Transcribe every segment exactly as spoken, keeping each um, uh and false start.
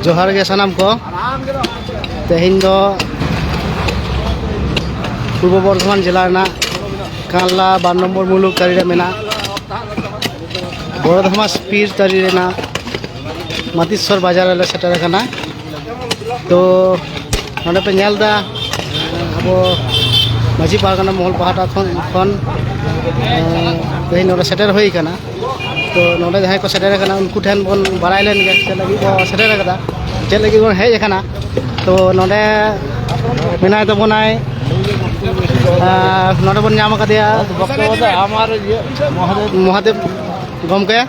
ᱡᱚᱦᱟᱨ ᱜᱮ ᱥᱟᱱᱟᱢ ᱠᱚ᱾ ᱛᱮᱦᱮᱧ ᱫᱚ ᱯᱩᱨᱵᱚ ᱵᱚᱨᱫᱷᱚᱢᱟᱱ ᱡᱮᱞᱟ ᱨᱮᱱᱟᱜ ᱠᱟᱞᱱᱟ ᱵᱟᱨ ᱱᱚᱢᱵᱚᱨ ᱢᱩᱞᱩᱠ ᱛᱟᱹᱨᱤ ᱨᱮ ᱢᱮᱱᱟᱜ ᱵᱚᱲᱚ ᱫᱷᱟᱢᱟᱥ ᱯᱤᱨ ᱛᱟᱹᱨᱤ ᱨᱮᱱᱟᱜ ᱢᱟᱛᱤᱥᱥᱚᱨ ᱵᱟᱡᱟᱨ ᱨᱮᱞᱮ ᱥᱮᱴᱮᱨ ᱟᱠᱟᱱᱟ᱾ ᱛᱚ ᱱᱚᱰᱮ ᱯᱮ ᱧᱮᱞ ᱮᱫᱟ, ᱟᱵᱚ ᱢᱟᱹᱡᱷᱤ ᱯᱟᱨᱜᱟᱱᱟ ᱢᱚᱦᱚᱞ ᱯᱟᱦᱴᱟ ᱠᱷᱚᱱ, ᱠᱷᱚᱱ ᱛᱮᱦᱮᱧ ᱱᱚᱰᱮ ᱥᱮᱴᱮᱨ ᱦᱩᱭ ᱟᱠᱟᱱᱟ᱾ ᱛᱚ ᱱᱚᱰᱮ ᱡᱟᱦᱟᱸᱭ ᱠᱚ ᱥᱮᱴᱮᱨ ᱟᱠᱟᱱᱟ, ᱩᱱᱠᱩ ᱴᱷᱮᱱ ᱵᱚᱱ ᱵᱟᱲᱟᱭ ᱞᱮᱱ ᱜᱮ ᱪᱮᱫ ᱞᱟᱹᱜᱤᱫ ᱠᱚ ᱥᱮᱴᱮᱨ ᱟᱠᱟᱫᱟ, ᱪᱮᱫ ᱞᱟᱹᱜᱤᱫ ᱵᱚᱱ ᱦᱮᱡ ᱟᱠᱟᱱᱟ᱾ ᱛᱚ ᱱᱚᱰᱮ ᱢᱮᱱᱟᱭ ᱛᱟᱵᱚᱱᱟᱭ, ᱟᱨ ᱱᱚᱰᱮ ᱵᱚᱱ ᱧᱟᱢ ᱟᱠᱟᱫᱮᱭᱟ ᱢᱚᱦᱟᱫᱮᱵ ᱜᱚᱢᱠᱮ,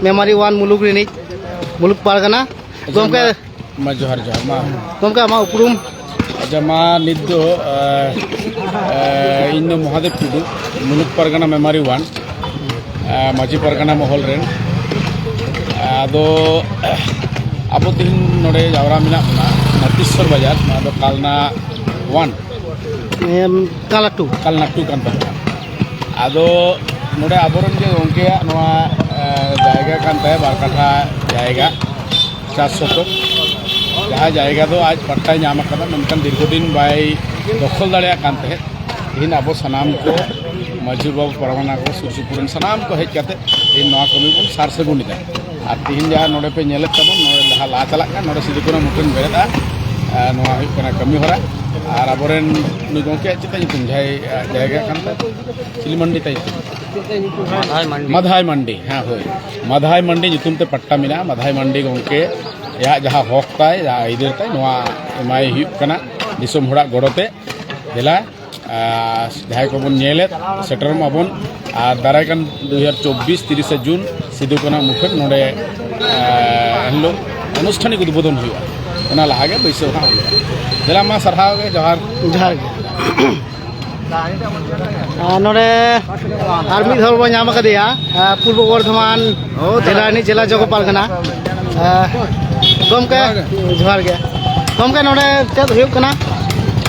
ᱢᱮᱢᱟᱨᱤ ᱳᱣᱟᱱ ᱢᱩᱞᱩᱠ ᱨᱤᱱᱤᱡ, ᱢᱩᱞᱩᱠ ᱯᱟᱨᱜᱟᱱᱟ᱾ ᱜᱚᱢᱠᱮ, ᱢᱟ ᱡᱚᱦᱟᱨ, ᱡᱚᱦᱟᱨ ᱢᱟ᱾ ᱜᱚᱢᱠᱮ, ᱟᱢᱟᱜ ᱩᱯᱨᱩᱢ? ᱟᱪᱪᱷᱟ, ᱢᱟ ᱱᱤᱛ ᱫᱚ, ᱮ, ᱮ, ᱤᱧ ᱫᱚ ᱢᱚᱦᱟᱫᱮᱵ ᱴᱩᱰᱩ, ᱢᱩᱞᱩᱠ ᱯᱟᱨᱜᱟᱱᱟ ᱢᱮᱢᱟᱨᱤ ᱳᱣᱟᱱ, ᱮ, ᱢᱟᱹᱡᱷᱤ ᱯᱟᱨᱜᱟᱱᱟ ᱢᱚᱦᱚᱞ ᱨᱮᱱ᱾ ᱟᱫᱚ ᱟᱵᱚ ᱛᱮᱦᱮᱧ ᱱᱚᱰᱮ ᱡᱟᱣᱨᱟ ᱢᱮᱱᱟᱜ ᱵᱚᱱᱟ ᱢᱟᱛᱤᱥᱥᱚᱨ ᱵᱟᱡᱟᱨ, ᱱᱚᱣᱟ ᱫᱚ ᱠᱟᱞᱱᱟ ᱳᱣᱟᱱ᱾ ᱮᱢ, ᱠᱟᱞᱱᱟ ᱴᱩ᱾ ᱠᱟᱞᱱᱟ ᱴᱩ ᱠᱟᱱ ᱛᱟᱵᱚᱱᱟ᱾ ᱟᱫᱚ ᱱᱚᱰᱮ ᱟᱵᱚᱨᱮᱱ ᱜᱮ ᱜᱚᱢᱠᱮᱭᱟᱜ ᱱᱚᱣᱟ, ᱮ, ᱡᱟᱭᱜᱟ ᱠᱟᱱ ᱛᱟᱭᱟ, ᱵᱟᱨ ᱠᱟᱴᱷᱟ ᱡᱟᱭᱜᱟ, ᱪᱟᱨ ᱥᱚᱛᱚᱠ, ᱡᱟᱦᱟᱸ ᱡᱟᱭᱜᱟ ᱫᱚ ᱟᱡ ᱯᱟᱴᱴᱟᱭ ᱧᱟᱢ ᱟᱠᱟᱫᱟ, ᱢᱮᱱᱠᱷᱟᱱ ᱫᱤᱨᱜᱷᱚ ᱫᱤᱱ ᱵᱟᱭ ᱫᱚᱠᱷᱚᱞ ᱫᱟᱲᱮᱭᱟᱜ ᱠᱟᱱ ᱛᱟᱦᱮᱸᱫ᱾ ᱛᱮᱦᱮᱧ ᱟᱵᱚ ᱥᱟᱱᱟᱢ ᱠᱚ, ᱢᱟᱹᱡᱷᱤ ᱵᱟᱵᱟ, ᱯᱟᱨᱜᱟᱱᱟ ᱠᱚ, ᱥᱩᱨ ᱥᱩᱯᱩᱨ ᱨᱮᱱ ᱥᱟᱱᱟᱢ ᱠᱚ ᱦᱮᱡ ᱠᱟᱛᱮ ᱛᱮᱦᱮᱧ ᱱᱚᱣᱟ ᱠᱟᱹᱢᱤ ᱵᱚᱱ ᱥᱟᱨ ᱥᱟᱹᱜᱩᱱ ᱮᱫᱟ᱾ ᱟᱨ ᱛᱮᱦᱮᱧ ᱡᱟᱦᱟᱸ ᱱᱚᱰᱮ ᱯᱮ ᱧᱮᱞᱮᱫ ᱛᱟᱵᱚᱱ, ᱱᱚᱰᱮ ᱞᱟᱦᱟ ᱞᱟ ᱪᱟᱞᱟᱜ ᱠᱟᱱᱟ, ᱱᱚᱰᱮ ᱥᱤᱫᱩ ᱠᱟᱹᱱᱦᱩ ᱢᱩᱴᱷᱟᱹᱱ ᱵᱮᱨᱮᱫᱼᱟ᱾ ᱟᱨ ᱱᱚᱣᱟ ᱦᱩᱭᱩᱜ ᱠᱟᱱᱟ ᱠᱟᱹᱢᱤ ᱦᱚᱨᱟ᱾ ᱟᱨ ᱟᱵᱚᱨᱮᱱ ᱱᱩᱭ ᱜᱚᱢᱠᱮᱭᱟᱜ ᱪᱮᱫ ᱛᱟᱭ ᱧᱩᱛᱩᱢ, ᱡᱟᱦᱟᱸᱭ, ᱟ, ᱡᱟᱭᱜᱟ ᱠᱟᱱ ᱛᱟᱭ, ᱪᱤᱞᱤ ᱢᱟᱱᱰᱤ ᱛᱟᱭ ᱧᱩᱛᱩᱢ? ᱢᱟᱫᱷᱟᱭ ᱢᱟᱱᱰᱤ᱾ ᱢᱟᱫᱷᱟᱭ ᱢᱟᱱᱰᱤ, ᱦᱮᱸ, ᱦᱳᱭ, ᱢᱟᱫᱷᱟᱭ ᱢᱟᱱᱰᱤ ᱧᱩᱛᱩᱢ ᱛᱮ ᱯᱟᱴᱴᱟ ᱢᱮᱱᱟᱜᱼᱟ᱾ ᱢᱟᱫᱷᱟᱭ ᱢᱟᱱᱰᱤ ᱜᱚᱢᱠᱮ ᱭᱟᱜ ᱡᱟᱦᱟᱸ ᱦᱚᱠ ᱛᱟᱭ, ᱡᱟᱦᱟᱸ ᱟᱹᱭᱫᱟᱹᱨ ᱛᱟᱭ, ᱱᱚᱣᱟ ᱮᱢᱟᱭ ᱦᱩᱭᱩᱜ ᱠᱟᱱᱟ ᱫᱤᱥᱚᱢ ᱦᱚᱲᱟᱜ ᱜᱚᱲᱚ ᱛᱮ᱾ ᱫᱮᱞᱟ, ᱟᱨ ᱡᱟᱦᱟᱸᱭ ᱠᱚᱵᱚᱱ ᱧᱮᱞᱮᱫ, ᱥᱮᱴᱮᱨᱚᱜ ᱢᱟᱵᱚᱱ᱾ ᱟᱨ ᱫᱟᱨᱟᱭ ᱠᱟᱱ ᱫᱩ ᱦᱟᱡᱟᱨ ᱪᱚᱵᱵᱤᱥ ᱛᱤᱨᱤᱥᱟ ᱡᱩᱱ ᱥᱤᱫᱩ ᱠᱟᱹᱱᱦᱩ ᱢᱩᱴᱷᱟᱹᱱ ᱱᱚᱰᱮ, ᱟᱨ, ᱮᱱᱦᱤᱞᱳᱜ ᱟᱱᱩᱥᱴᱷᱟᱱᱤᱠ ᱩᱫᱵᱳᱫᱷᱚᱱ ᱦᱩᱭᱩᱜᱼᱟ᱾ ᱚᱱᱟ ᱞᱟᱦᱟ ᱜᱮ ᱵᱟᱹᱭᱥᱟᱹᱣ ᱦᱟᱸᱜ ᱦᱩᱭᱩᱜᱼᱟ᱾ ᱫᱮᱞᱟ ᱢᱟ, ᱥᱟᱨᱦᱟᱣ ᱜᱮ, ᱡᱚᱦᱟᱨ᱾ ᱡᱚᱦᱟᱨ ᱜᱮ᱾ ᱟᱨ ᱱᱚᱰᱮ ᱟᱨ ᱢᱤᱫ ᱦᱚᱲ ᱵᱚᱱ ᱧᱟᱢ ᱟᱠᱟᱫᱮᱭᱟ, ᱟᱨ ᱯᱩᱨᱵᱚ ᱵᱚᱨᱫᱷᱚᱢᱟᱱ ᱡᱮᱞᱟ ᱨᱤᱱᱤᱡ ᱡᱮᱞᱟ ᱡᱚᱜᱽ ᱯᱟᱨᱜᱟᱱᱟ᱾ ᱟᱨ ᱜᱚᱢᱠᱮ, ᱡᱚᱦᱟᱨ ᱜᱮ᱾ ᱡᱚᱦᱟᱨ ᱜᱮ᱾ ᱜᱚᱢᱠᱮ, ᱱᱚᱰᱮ ᱪᱮᱫ ᱦᱩᱭᱩᱜ ᱠᱟᱱᱟ?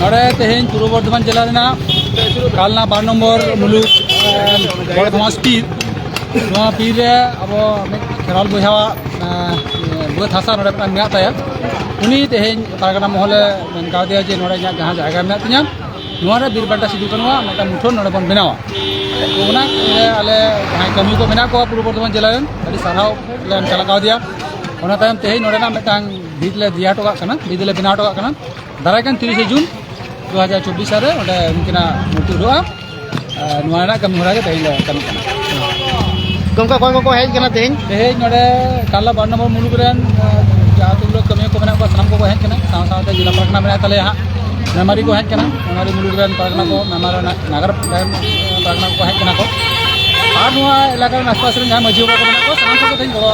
ᱱᱚᱰᱮ ᱛᱮᱦᱮᱧ ᱯᱩᱨᱵᱚ ᱵᱚᱨᱫᱷᱚᱢᱟᱱ ᱡᱮᱞᱟ ᱨᱮᱱᱟᱜ ᱠᱟᱞᱱᱟ ᱵᱟᱨ ᱱᱚᱢᱵᱚᱨ ᱢᱩᱞᱩᱠ, ᱮ, ᱵᱚᱨᱫᱷᱚᱢᱟᱱ ᱥᱴᱤᱞ ᱱᱚᱣᱟ ᱯᱤᱲ ᱨᱮ ᱟᱵᱚ ᱢᱤᱫ ᱠᱷᱮᱨᱣᱟᱞ ᱵᱚᱭᱦᱟᱣᱟᱜ, ᱮᱸ, ᱵᱟᱹᱫᱽ ᱦᱟᱥᱟ ᱱᱚᱰᱮ ᱢᱤᱫᱴᱟᱝ ᱢᱮᱱᱟᱜ ᱛᱟᱭᱟ᱾ ᱩᱱᱤ ᱛᱮᱦᱮᱧ ᱯᱟᱨᱜᱟᱱᱟ ᱢᱚᱦᱚᱞᱮ ᱢᱮᱱ ᱠᱟᱣᱫᱮᱭᱟ ᱡᱮ ᱱᱚᱰᱮ ᱤᱧᱟᱹᱜ ᱡᱟᱦᱟᱸ ᱡᱟᱭᱜᱟ ᱢᱮᱱᱟᱜ ᱛᱤᱧᱟ, ᱱᱚᱣᱟ ᱨᱮ ᱵᱤᱨ ᱵᱟᱱᱴᱟ ᱥᱤᱫᱩ ᱠᱟᱹᱱᱩᱣᱟᱜ ᱢᱤᱫᱴᱟᱝ ᱢᱩᱴᱷᱟᱹᱱ ᱱᱚᱰᱮ ᱵᱚᱱ ᱵᱮᱱᱟᱣᱟ᱾ ᱛᱚ ᱚᱱᱟ ᱨᱮ ᱟᱞᱮ ᱡᱟᱦᱟᱸᱭ ᱠᱟᱹᱢᱤ ᱠᱚ ᱢᱮᱱᱟᱜ ᱠᱚᱣᱟ ᱯᱩᱨᱵᱚ ᱵᱚᱨᱫᱷᱚᱢᱟᱱ ᱡᱮᱞᱟ ᱨᱮᱱ, ᱟᱹᱰᱤ ᱥᱟᱨᱦᱟᱣ ᱞᱮ ᱮᱢ ᱪᱟᱞ ᱠᱟᱣᱫᱮᱭᱟ᱾ ᱚᱱᱟ ᱛᱟᱭᱚᱢ ᱛᱮᱦᱮᱧ ᱱᱚᱰᱮᱱᱟᱜ ᱢᱤᱫᱴᱟᱝ ᱵᱷᱤᱛ ᱞᱮ ᱫᱮᱭᱟ ᱦᱚᱴᱚ ᱠᱟᱜ ᱠᱟᱱᱟ, ᱵᱷᱤᱛ ᱞᱮ ᱵᱮᱱᱟᱣ ᱦᱚᱴᱚ ᱠᱟᱜ ᱠᱟᱱᱟ᱾ ᱫᱟᱨᱟᱭ ᱠᱟᱱ ᱛᱤᱨᱤᱥᱮ ᱡᱩᱱ ᱫᱩ ᱦᱟᱡᱟᱨ ᱪᱚᱵᱵᱤᱥ ᱥᱟᱞ ᱨᱮ ᱚᱸᱰᱮ ᱩᱱᱠᱤᱱᱟᱜ ᱢᱩᱨᱛᱤ ᱩᱰᱩᱠᱚᱜᱼᱟ᱾ ᱟᱨ ᱱᱚᱣᱟ ᱨᱮᱱᱟᱜ ᱠᱟᱹᱢᱤ ᱦᱚᱨᱟ ᱜᱮ ᱛᱮᱦᱮᱧ ᱞᱮ ᱠᱟᱹᱢᱤ ᱠᱟᱱᱟ᱾ ᱜᱚᱢᱠᱮ, ᱚᱠᱚᱭ ᱠᱚᱠᱚ ᱦᱮᱡ ᱠᱟᱱᱟ ᱛᱮᱦᱮᱧ? ᱛᱮᱦᱮᱧ ᱱᱚᱰᱮ ᱠᱟᱞᱞᱟ ᱵᱟᱨ ᱱᱚᱢᱵᱚᱨ ᱢᱩᱞᱩᱠ ᱨᱮᱱ, ᱟᱸ, ᱡᱟᱦᱟᱸ ᱛᱤᱱᱟᱹᱜ ᱠᱟᱹᱢᱤᱭᱟᱹ ᱠᱚ ᱢᱮᱱᱟᱜ ᱠᱚᱣᱟ, ᱥᱟᱱᱟᱢ ᱠᱚᱠᱚ ᱦᱮᱡ ᱠᱟᱱᱟ᱾ ᱥᱟᱶ ᱥᱟᱶᱛᱮ ᱡᱮᱞᱟ ᱯᱟᱨᱜᱟᱱᱟ ᱢᱮᱱᱟᱭ ᱛᱟᱞᱮᱭᱟ ᱦᱟᱸᱜ, ᱢᱮᱢᱟᱨᱤ ᱠᱚ ᱦᱮᱡ ᱠᱟᱱᱟ᱾ ᱢᱮᱢᱟᱨᱤ ᱢᱩᱞᱩᱠ ᱨᱮᱱ ᱯᱟᱨᱜᱟᱱᱟ ᱠᱚ, ᱢᱮᱢᱟᱨ ᱨᱮᱱᱟᱜ ᱱᱟᱜᱟᱨ ᱨᱮᱱ ᱯᱟᱨᱜᱟᱱᱟ ᱠᱚᱠᱚ ᱦᱮᱡ ᱠᱟᱱᱟ ᱠᱚ᱾ ᱟᱨ ᱱᱚᱣᱟ ᱮᱞᱟᱠᱟ ᱨᱮᱱ ᱟᱥᱯᱟᱥ ᱨᱮᱱ ᱡᱟᱦᱟᱸᱭ ᱢᱟᱹᱡᱷᱤ ᱵᱟᱵᱟ ᱠᱚ ᱢᱮᱱᱟᱜ ᱠᱚᱣᱟ, ᱥᱟᱱᱟᱢ ᱠᱚᱜᱮ ᱛᱮᱦᱮᱧ ᱜᱚᱲᱚ,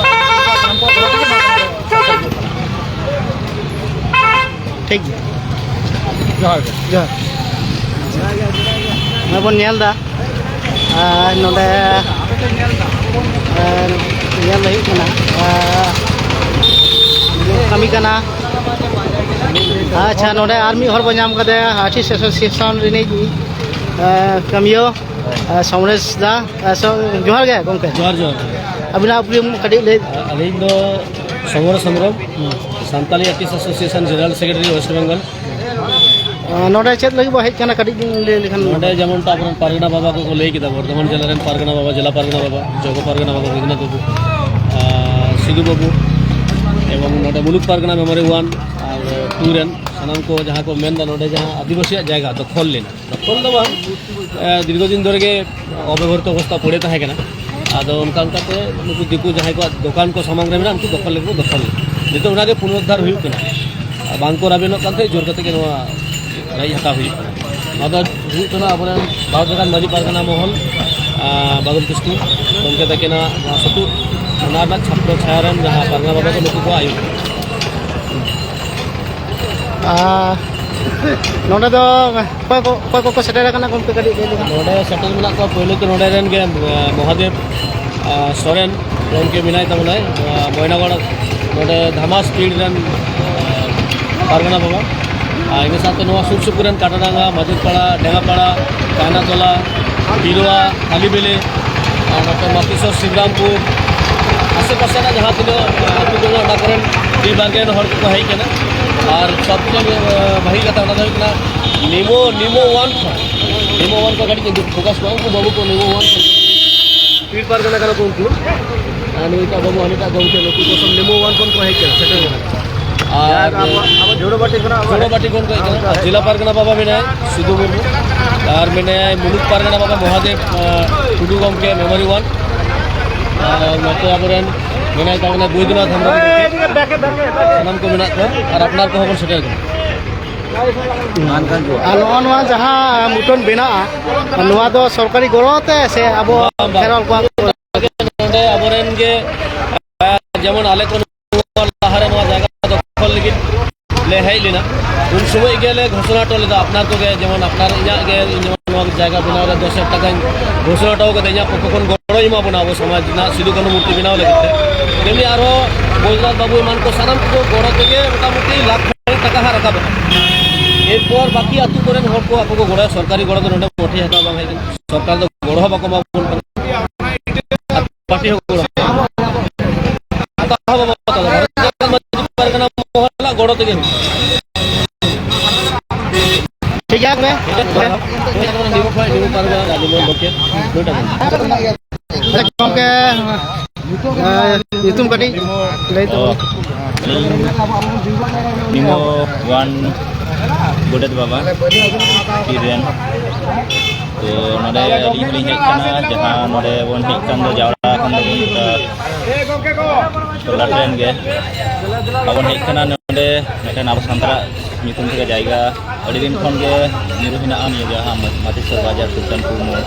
ᱥᱟᱱᱟᱢ ᱠᱚᱣᱟᱜ ᱜᱚᱲᱚ ᱛᱮᱜᱮ ᱱᱚᱣᱟ ᱠᱟᱹᱢᱤ ᱫᱚ ᱦᱩᱭᱩᱜ ᱠᱟᱱᱟ᱾ ᱴᱷᱤᱠ ᱜᱮᱭᱟ᱾ ᱡᱚᱦᱟᱨ ᱜᱮ᱾ ᱡᱚᱦᱟᱨ᱾ ᱱᱚᱜᱼᱚᱭ ᱵᱚᱱ ᱧᱮᱞ ᱮᱫᱟ, ᱟᱨ ᱱᱚᱰᱮ, ᱟᱨ ᱧᱮᱞ ᱦᱩᱭᱩᱜ ᱠᱟᱱᱟ, ᱟᱨ ᱠᱟᱹᱢᱤ ᱠᱟᱱᱟ᱾ ᱟᱪᱪᱷᱟ, ᱱᱚᱰᱮ ᱟᱨ ᱢᱤᱫ ᱦᱚᱲ ᱵᱚᱱ ᱧᱟᱢ ᱠᱟᱫᱮᱭᱟ, ᱟᱨᱴᱤᱥᱴ ᱮᱥᱳᱥᱤᱭᱮᱥᱚᱱ ᱨᱤᱱᱤᱡ, ᱟᱨ ᱠᱟᱹᱢᱤᱭᱟᱹ, ᱟᱨ ᱥᱚᱢᱨᱮᱥ ᱫᱟ᱾ ᱟᱨ ᱥᱚ-, ᱡᱚᱦᱟᱨ ᱜᱮ ᱜᱚᱢᱠᱮ᱾ ᱡᱚᱦᱟᱨ, ᱡᱚᱦᱟᱨ᱾ ᱟᱹᱵᱤᱱᱟᱜ ᱩᱯᱨᱩᱢ ᱠᱟᱹᱴᱤᱡ ᱞᱟᱹᱭ᱾ ᱟᱹᱞᱤᱧ ᱫᱚ Somres Hembrom, Santali artist association general secretary, West Bengal. ᱟᱨ ᱱᱚᱰᱮ ᱪᱮᱫ ᱞᱟᱹᱜᱤᱫ ᱵᱚ ᱦᱮᱡ ᱠᱟᱱᱟ, ᱠᱟᱹᱴᱤᱡ ᱵᱤᱱ ᱞᱟᱹᱭ ᱞᱮᱠᱷᱟᱱ? ᱱᱚᱰᱮ ᱡᱮᱢᱚᱱ ᱛᱚ ᱟᱵᱚᱨᱮᱱ ᱯᱟᱨᱜᱟᱱᱟ ᱵᱟᱵᱟ ᱠᱚᱠᱚ ᱞᱟᱹᱭ ᱠᱮᱫᱟ, ᱵᱚᱨᱫᱷᱚᱢᱟᱱ ᱡᱮᱞᱟ ᱨᱮᱱ ᱯᱟᱨᱜᱟᱱᱟ ᱵᱟᱵᱟ, ᱡᱮᱞᱟ ᱯᱟᱨᱜᱟᱱᱟ ᱵᱟᱵᱟ, ᱡᱚᱜᱚ ᱯᱟᱨᱜᱟᱱᱟ ᱵᱟᱵᱟ ᱨᱚᱜᱷᱩᱱᱟᱛᱷ ᱵᱟᱵᱩ, ᱟᱨ ᱥᱤᱫᱩ ᱵᱟᱵᱩ, ᱮᱵᱚᱝ ᱱᱚᱰᱮ ᱢᱩᱞᱩᱠ ᱯᱟᱨᱜᱟᱱᱟ ᱢᱮᱢᱳᱨᱤ ᱳᱣᱟᱱ ᱟᱨ ᱴᱩ ᱨᱮᱱ ᱥᱟᱱᱟᱢ ᱠᱚ ᱡᱟᱦᱟᱸ ᱠᱚ ᱢᱮᱱᱫᱟ, ᱱᱚᱰᱮ ᱡᱟᱦᱟᱸ ᱟᱹᱫᱤᱵᱟᱹᱥᱤᱭᱟᱜ ᱡᱟᱭᱜᱟ ᱫᱚᱠᱷᱚᱞ ᱞᱮᱱᱟ, ᱫᱚᱠᱷᱚᱞ ᱫᱚ ᱵᱟᱝ, ᱮ, ᱫᱤᱨᱜᱷᱚ ᱫᱤᱱ ᱫᱷᱚᱨᱮ ᱜᱮ ᱚᱵᱮᱵᱚᱦᱨᱤᱛ ᱚᱵᱚᱥᱛᱟ ᱯᱚᱲᱮ ᱛᱟᱦᱮᱸ ᱠᱟᱱᱟ᱾ ᱟᱫᱚ ᱚᱱᱠᱟ ᱚᱱᱠᱟᱛᱮ ᱱᱩᱠᱩ ᱫᱤᱠᱩ ᱡᱟᱦᱟᱸᱭ ᱠᱚᱣᱟᱜ ᱫᱚᱠᱟᱱ ᱠᱚ ᱥᱟᱢᱟᱝ ᱨᱮ ᱢᱮᱱᱟᱜᱼᱟ, ᱩᱱᱠᱩ ᱫᱚᱠᱷᱚᱞ ᱞᱮᱠᱟ ᱠᱚ ᱫᱚᱠᱷᱚᱞ ᱞᱮᱫᱟ᱾ ᱱᱤᱛᱚᱜ ᱚᱱᱟᱜᱮ ᱯᱩᱱᱚᱨᱩᱫᱽᱫᱷᱟᱨ ᱦᱩᱭᱩᱜ ᱠᱟᱱᱟ᱾ ᱟᱨ ᱵᱟᱝ ᱠᱚ ᱨᱟᱵᱮᱱᱚᱜ ᱠᱟᱱ ᱛᱟᱦᱮᱸᱫ, ᱡᱳᱨ ᱠᱟᱛᱮ ᱜᱮ ᱱᱚᱣᱟ ᱨᱮᱡ ᱦᱟᱛᱟᱣ ᱦᱩᱭᱩᱜ ᱠᱟᱱᱟ᱾ ᱱᱚᱣᱟ ᱫᱚ ᱦᱩᱭᱩᱜ ᱠᱟᱱᱟ ᱟᱵᱚᱨᱮᱱ ᱵᱷᱟᱨᱚᱛ ᱡᱟᱠᱟᱛ ᱢᱟᱹᱡᱷᱤ ᱯᱟᱨᱜᱟᱱᱟ ᱢᱚᱦᱚᱞ, ᱟᱨ ᱵᱟᱫᱚᱞ ᱠᱤᱥᱠᱩ ᱜᱚᱢᱠᱮ ᱛᱟᱹᱠᱤᱱᱟᱜ ᱱᱚᱣᱟ ᱥᱩᱛᱩᱜ, ᱚᱱᱟ ᱨᱮᱱᱟᱜ ᱪᱷᱟᱛᱨᱚ ᱪᱷᱟᱭᱟ ᱨᱮᱱ ᱡᱟᱦᱟᱸ ᱯᱟᱨᱜᱟᱱᱟ ᱵᱟᱵᱟ ᱠᱚ, ᱱᱩᱠᱩ ᱠᱚ ᱟᱹᱭᱩᱨ᱾ ᱟᱨ ᱱᱚᱰᱮ ᱫᱚ ᱚᱠᱚᱭ ᱠᱚ, ᱚᱠᱚᱭ ᱠᱚᱠᱚ ᱥᱮᱴᱮᱨ ᱟᱠᱟᱱᱟ ᱜᱚᱢᱠᱮ, ᱠᱟᱹᱴᱤᱡ ᱞᱟᱹᱭ ᱞᱮᱠᱷᱟᱱ? ᱱᱚᱰᱮ ᱥᱮᱴᱮᱨ ᱢᱮᱱᱟᱜ ᱠᱚᱣᱟ, ᱯᱳᱭᱞᱳ ᱛᱮ ᱱᱚᱰᱮ ᱨᱮᱱ ᱜᱮ, ᱟᱸ, ᱢᱚᱦᱟᱫᱮᱵᱽ, ᱟᱸ, ᱥᱚᱨᱮᱱ ᱜᱚᱢᱠᱮ ᱢᱮᱱᱟᱭ ᱛᱟᱵᱚᱱᱟᱭ, ᱟᱸ, ᱢᱚᱭᱱᱟᱜᱚᱲ, ᱱᱚᱰᱮ ᱫᱷᱟᱢᱟᱥ ᱯᱤᱲ ᱨᱮᱱ, ᱟᱸ, ᱯᱟᱨᱜᱟᱱᱟ ᱵᱟᱵᱟ᱾ ᱟᱨ ᱤᱱᱟᱹ ᱥᱟᱶᱛᱮ ᱱᱚᱣᱟ ᱥᱩᱨ ᱥᱩᱯᱩᱨ ᱨᱮᱱ ᱠᱟᱴᱟᱰᱟᱝᱜᱟ, ᱢᱟᱫᱩᱨᱯᱟᱲᱟ, ᱰᱮᱸᱜᱟᱯᱟᱲᱟ, ᱠᱟᱭᱱᱟᱛᱚᱞᱟ, ᱵᱤᱞᱣᱟ, ᱠᱟᱞᱤᱵᱮᱞᱮ, ᱱᱚᱛᱮ ᱢᱟᱛᱤᱥᱚᱨ, ᱥᱤᱵᱨᱟᱢᱯᱩᱨ, ᱟᱥᱮ ᱯᱟᱥᱮ ᱨᱮᱱᱟᱜ ᱡᱟᱦᱟᱸ ᱛᱤᱱᱟᱹᱜ, ᱟᱹᱛᱩ ᱠᱚ ᱢᱮᱱᱟᱜᱼᱟ, ᱚᱱᱟ ᱠᱚᱨᱮᱱ ᱴᱤ ᱵᱟᱨᱜᱮᱱ ᱦᱚᱲ ᱠᱚᱠᱚ ᱦᱮᱡ ᱠᱟᱱᱟ᱾ ᱟᱨ ᱥᱚᱵ ᱛᱷᱮᱠᱮ, ᱵᱷᱟᱹᱜᱤ ᱠᱟᱛᱷᱟ ᱚᱱᱟ ᱫᱚ ᱦᱩᱭᱩᱜ ᱠᱟᱱᱟ ᱱᱤᱢᱳ, ᱱᱤᱢᱳ ᱳᱣᱟᱱ ᱠᱷᱚᱱ, ᱱᱤᱢᱳ ᱳᱣᱟᱱ ᱠᱚ ᱠᱟᱹᱴᱤᱡ ᱤᱧ ᱯᱷᱳᱠᱟᱥ ᱠᱚᱣᱟ, ᱩᱱᱠᱩ ᱵᱟᱹᱵᱩ ᱠᱚ ᱱᱤᱢᱳ ᱳᱣᱟᱱ ᱠᱷᱚᱱ ᱯᱤᱲ ᱯᱟᱨᱜᱟᱱᱟ ᱠᱟᱱᱟ ᱠᱚ ᱩᱱᱠᱩ᱾ ᱟᱨ ᱱᱩᱭᱴᱟᱜ ᱵᱟᱹᱵᱩ, ᱦᱟᱹᱱᱤᱴᱟᱜ ᱜᱚᱢᱠᱮ, ᱱᱩᱠᱩ ᱠᱚ ᱥᱚᱵ ᱱᱤᱢᱳ ᱳᱣᱟᱱ ᱠᱷᱚᱱ ᱠᱚ ᱦᱮᱡ ᱠᱟᱱᱟ, ᱥᱮᱴᱮᱨ ᱠᱟᱱᱟ᱾ ᱟᱨ ᱟᱵᱚ, ᱟᱵᱚ ᱡᱳᱲᱳᱵᱟᱹᱴᱤ ᱠᱷᱚᱱᱟᱜ ᱟᱵᱚ ᱡᱳᱲᱳᱵᱟᱹᱴᱤ ᱠᱷᱚᱱ ᱠᱚ ᱦᱮᱡ ᱠᱟᱱᱟ᱾ ᱟᱨ ᱡᱮᱞᱟ ᱯᱟᱨᱜᱟᱱᱟ ᱵᱟᱵᱟ ᱢᱮᱱᱟᱭᱟ ᱥᱤᱫᱷᱩ ᱢᱩᱨᱢᱩ, ᱟᱨ ᱢᱮᱱᱟᱭᱟ ᱢᱩᱞᱩᱠ ᱯᱟᱨᱜᱟᱱᱟ ᱵᱟᱵᱟ ᱢᱚᱦᱟᱫᱮᱵ, ᱟᱸ, ᱴᱩᱰᱩ ᱜᱚᱢᱠᱮ ᱢᱮᱢᱳᱨᱤ ᱳᱣᱟᱱ, ᱟᱨ ᱱᱚᱛᱮ ᱟᱵᱚᱨᱮᱱ ᱢᱮᱱᱟᱭ ᱛᱟᱵᱚᱱᱟ ᱵᱳᱭᱫᱚᱱᱟᱛᱷ ᱦᱮᱢᱵᱨᱚᱢ ᱜᱚᱢᱠᱮ᱾ ᱥᱟᱱᱟᱢ ᱠᱚ ᱢᱮᱱᱟᱜ ᱠᱚᱣᱟ ᱟᱨ ᱟᱯᱱᱟᱨ ᱠᱚᱦᱚᱸ ᱵᱚᱱ ᱥᱮᱴᱮᱨ ᱠᱟᱱᱟ᱾ ᱟᱨ ᱱᱚᱜᱼᱚ ᱱᱚᱣᱟ ᱡᱟᱦᱟᱸ ᱢᱩᱴᱷᱟᱹᱱ ᱵᱮᱱᱟᱜᱼᱟ, ᱱᱚᱣᱟ ᱫᱚ ᱥᱚᱨᱠᱟᱨᱤ ᱜᱚᱲᱚ ᱛᱮ ᱥᱮ ᱟᱵᱚ ᱵᱟᱝ, ᱵᱟᱝ᱾ ᱠᱷᱮᱨᱣᱟᱞ ᱠᱚᱣᱟᱜ ᱜᱚᱲᱚ? ᱱᱚᱰᱮ ᱟᱵᱚᱨᱮᱱ ᱜᱮ, ᱡᱮᱢᱚᱱ ᱟᱞᱮ ᱠᱚ ᱱᱚᱣᱟ ᱞᱟᱦᱟᱨᱮ ᱱᱚᱣᱟ ᱡᱟᱭᱜᱟ ᱫᱚᱠᱷᱚᱞ ᱞᱟᱹᱜᱤᱫ ᱞᱮ ᱦᱮᱡ ᱞᱮᱱᱟ, ᱩᱱ ᱥᱚᱢᱚᱭ ᱜᱮᱞᱮ ᱜᱷᱳᱥᱚᱱᱟ ᱦᱚᱴᱚ ᱞᱮᱫᱟ, ᱟᱯᱱᱟᱨ ᱠᱚᱜᱮ, ᱡᱮᱢᱚᱱ ᱟᱯᱱᱟᱨ, ᱤᱧᱟᱹᱜ ᱜᱮ, ᱤᱧ ᱡᱮᱢᱚᱱ ᱱᱚᱣᱟ ᱡᱟᱭᱜᱟ ᱵᱮᱱᱟᱣ ᱨᱮ ᱫᱚᱥ ᱦᱟᱡᱟᱨ ᱴᱟᱠᱟᱧ ᱜᱷᱳᱥᱚᱱᱟ ᱦᱚᱴᱚ ᱠᱟᱫᱟ, ᱤᱧᱟᱹᱜ ᱯᱚᱠᱠᱷᱚ ᱠᱷᱚᱱ ᱜᱚᱲᱚᱭ ᱮᱢᱟ ᱵᱚᱱᱟ ᱟᱵᱚ ᱥᱚᱢᱟᱡᱽ ᱨᱮᱱᱟᱜ ᱥᱤᱫᱩ ᱠᱟᱹᱱᱦᱩ ᱢᱩᱨᱛᱤ ᱵᱮᱱᱟᱣ ᱞᱟᱹᱜᱤᱫ ᱛᱮ᱾ ᱛᱮᱢᱱᱤ ᱟᱨᱦᱚᱸ ᱵᱳᱭᱫᱚᱱᱟᱛᱷ ᱵᱟᱹᱵᱩ ᱮᱢᱟᱱ ᱠᱚ ᱥᱟᱱᱟᱢ ᱠᱚ ᱜᱚᱲᱚ ᱛᱮᱜᱮ ᱢᱚᱴᱟᱢᱩᱴᱤ ᱞᱟᱠᱷ ᱠᱷᱟᱱᱮᱠ ᱴᱟᱠᱟ ᱦᱟᱸᱜ ᱨᱟᱠᱟᱵ ᱮᱱᱟ᱾ ᱮᱨᱯᱚᱨ ᱵᱟᱹᱠᱤ ᱟᱹᱛᱩ ᱠᱚᱨᱮᱱ ᱦᱚᱲ ᱠᱚ ᱟᱠᱚ ᱠᱚ ᱜᱚᱲᱚᱭᱟ, ᱥᱚᱨᱠᱟᱨᱤ ᱜᱚᱲᱚ ᱫᱚ ᱱᱚᱰᱮ ᱢᱚᱴᱷᱮ ᱦᱟᱛᱟᱣ ᱵᱟᱝ ᱦᱩᱭ ᱠᱟᱱᱟ᱾ ᱥᱚᱨᱠᱟᱨ ᱫᱚ ᱜᱚᱲᱚ ᱦᱚᱸ ᱵᱟᱠᱚ ᱮᱢᱟ ᱵᱚᱱ ᱠᱟᱱᱟ᱾ ᱯᱟᱨᱴᱤ ᱦᱚᱸ ᱜᱚᱲᱚ᱾ ᱦᱟᱛᱟᱣ ᱦᱚᱸ ᱵᱟᱵᱚ ᱦᱟᱛᱟᱣ ᱫᱟᱲᱮᱭᱟᱜᱼᱟ᱾ ᱵᱷᱟᱨᱚᱛ ᱡᱟᱠᱟᱛ ᱢᱟᱹᱡᱷᱤ ᱯᱟᱨᱜᱟᱱᱟ ᱢᱚᱦᱚᱞ ᱨᱮᱱᱟᱜ ᱜᱚᱲᱚ ᱛᱮᱜᱮ ᱦᱩᱭᱩᱜᱼᱟ᱾ ᱴᱷᱤᱠ ᱜᱮᱭᱟ ᱛᱚᱵᱮ᱾ ᱱᱤᱭᱩ ᱯᱟᱨᱜᱟᱱᱟ, ᱱᱤᱭᱩ ᱯᱟᱨᱜᱟᱱᱟ, ᱟᱹᱰᱤ ᱢᱚᱡᱽ ᱜᱚᱢᱠᱮ, ᱱᱩᱭᱴᱟᱜ ᱜᱚᱢᱠᱮ᱾ ᱜᱚᱢᱠᱮ, ᱮ, ᱧᱩᱛᱩᱢ ᱠᱟᱹᱴᱤᱡ ᱞᱟᱹᱭ ᱛᱟᱵᱚᱱ᱾ ᱚ, ᱟᱹᱞᱤᱧ ᱱᱤᱢᱳ ᱳᱣᱟᱱ ᱜᱚᱰᱮᱛ ᱵᱟᱵᱟ ᱯᱤᱲ ᱨᱮᱱ᱾ ᱛᱚ, ᱱᱚᱰᱮ ᱟᱹᱞᱤᱧ ᱦᱚᱸᱞᱤᱧ ᱦᱮᱡ ᱠᱟᱱᱟ, ᱡᱟᱦᱟᱸ ᱱᱚᱰᱮ ᱵᱚᱱ ᱦᱮᱡ ᱠᱟᱱ ᱫᱚ, ᱡᱟᱣᱨᱟ ᱟᱠᱟᱱ ᱫᱚᱵᱚᱱ, ᱜᱚᱴᱟ ᱴᱚᱞᱟ ᱨᱮᱱ ᱜᱮ᱾ ᱟᱵᱚᱱ ᱦᱮᱡ ᱠᱟᱱᱟ ᱱᱚᱰᱮ ᱢᱤᱫᱴᱮᱱ ᱟᱵᱚ ᱥᱟᱱᱛᱟᱲᱟᱜ ᱧᱩᱛᱩᱢ ᱛᱮᱜᱮ ᱡᱟᱭᱜᱟ ᱟᱹᱰᱤ ᱫᱤᱱ ᱠᱷᱚᱱ ᱜᱮ ᱧᱩᱨᱩ ᱦᱮᱱᱟᱜᱼᱟ, ᱱᱤᱭᱟᱹ ᱡᱟᱦᱟᱸ ᱢᱟᱛᱤᱥᱚᱨ ᱵᱟᱡᱟᱨ ᱥᱩᱞᱛᱟᱱᱯᱩᱨ ᱢᱳᱲ᱾